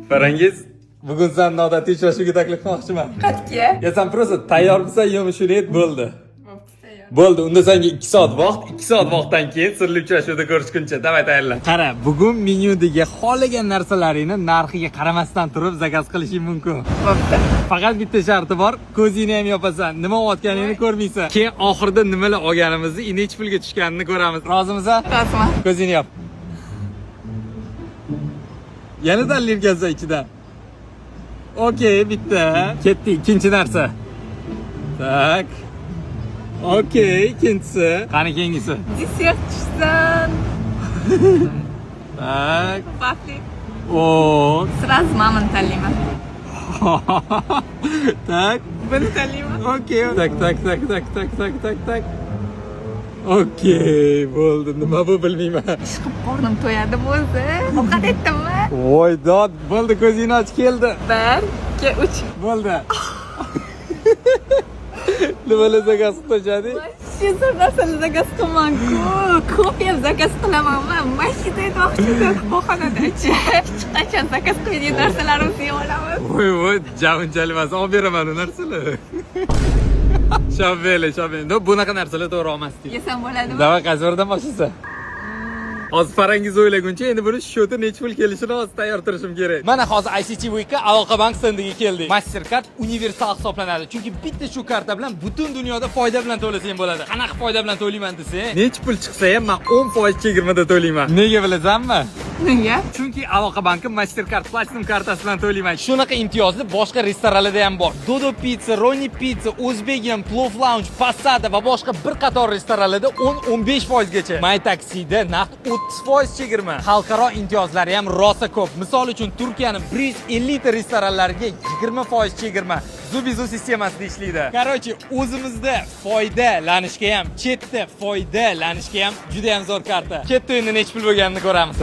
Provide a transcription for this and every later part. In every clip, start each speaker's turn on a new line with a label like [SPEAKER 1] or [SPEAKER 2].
[SPEAKER 1] Farangiz, bugun san noodatiy uchrashuvga taklif qilmoqchiman.
[SPEAKER 2] Qatga?
[SPEAKER 1] Ya san просто tayyormisan, yo'qmi, shuni ayt, bo'ldi. Bo'ldi, unda senga 2 soat vaqt, 2 soat vaqtdan keyin sirli uchrashuvda ko'rishguncha, давай, tayyorlan. Qara, bugun menyudagi xohlagan narsalaringni narxiga qaramasdan turib заказ qilishing mumkin.
[SPEAKER 2] Bo'pti.
[SPEAKER 1] Faqat bitta sharti bor, ko'zingni ham yopasan, nima olayotganingni ko'rmaysan. Keyin oxirida nimalar olganimizni, necha pulga tushganini ko'ramiz. Rozimisan?
[SPEAKER 2] Roziman.
[SPEAKER 1] Ko'zingni yop. Yana tanlayotgansan ichidan. Okey, bitta. Ketdi, ikkinchi narsa. Так. Okey, ikkinchisi. Qani keyingisi?
[SPEAKER 2] Desert tushsin.
[SPEAKER 1] Так.
[SPEAKER 2] Vafli.
[SPEAKER 1] O.
[SPEAKER 2] Сразу mamani tanlayman.
[SPEAKER 1] Так.
[SPEAKER 2] Buni tanlayman.
[SPEAKER 1] Okey. Так, так, так, так, так, так, так, так. Okey, bo'ldi. Nima bu, bilmayman.
[SPEAKER 2] Ishqib qornim to'yadi o'zi. Ovqat aytdimmi?
[SPEAKER 1] Voy dod, bo'ldi, ko'zingni och, keldi.
[SPEAKER 2] Bir, ikki, uch.
[SPEAKER 1] Bo'ldi. Nimalar заказ qilib tashlading?
[SPEAKER 2] Shu zo'r narsalar заказ qilman-ku. Ko'p ham заказ qilaman man. Mashina aytmoqchi edim. Bahonadachi. Hech qachon заказ qilmaydigan narsalarimizni yeb olamiz.
[SPEAKER 1] Voy voy, ja unchalik emas, olib beraman u narsalar. Shabeli, shabeli. No, bunaqa narsalar to'g'ri olmasdik.
[SPEAKER 2] Yesam bo'ladimi?
[SPEAKER 1] Давай, qaysi biridan boshlaysan? Hozir Farangiz o'ylaguncha, endi buni счёт i necha pul kelishini hozir tayyor turishim kerak. Mana hozir ICT Weekka Aloqa bank stendiga keldik. Mastercard universal hisoblanadi. Chunki bitta shu karta bilan butun dunyoda foyda bilan to'lasang bo'ladi. Qanaqa foyda bilan to'layman desang, necha pul chiqsa ham men 10% chegirmada to'layman. Nega, bilasanmi?
[SPEAKER 2] Nega?
[SPEAKER 1] Chunki Aloqa banki Mastercard Platinum kartasi bilan to'layman. Shunaqa imtiyozli boshqa restoranlarda ham bor. Dodo Pizza, Roni Pizza, O'zbekiyam, Plov Lounge, Passada va boshqa bir qator restoranlarda 10-15 gacha. My Taxi'da naqd 30% chegirma. Xalqaro imtiyozlari ham rosa ko'p. Misol uchun, Turkiyaning 150 ta restoranlariga 20% chegirma. Zubizu sistemasida ishlaydi. Короче, o'zimizda foydalanishga ham, chetda foydalanishga ham juda ham zo'r karta. Ketdi, endi necha pul bo'lganini ko'ramiz.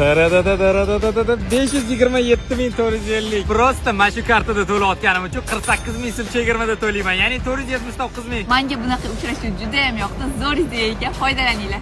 [SPEAKER 1] 527 450. Просто mana shu kartada to'layotganim uchun 48 ming so'm chegirmada to'layman. Ya'ni 479 ming.
[SPEAKER 2] Menga bunaqa uchrashuv juda ham yoqdi. Zo'r ideya ekan, foydalaninglar.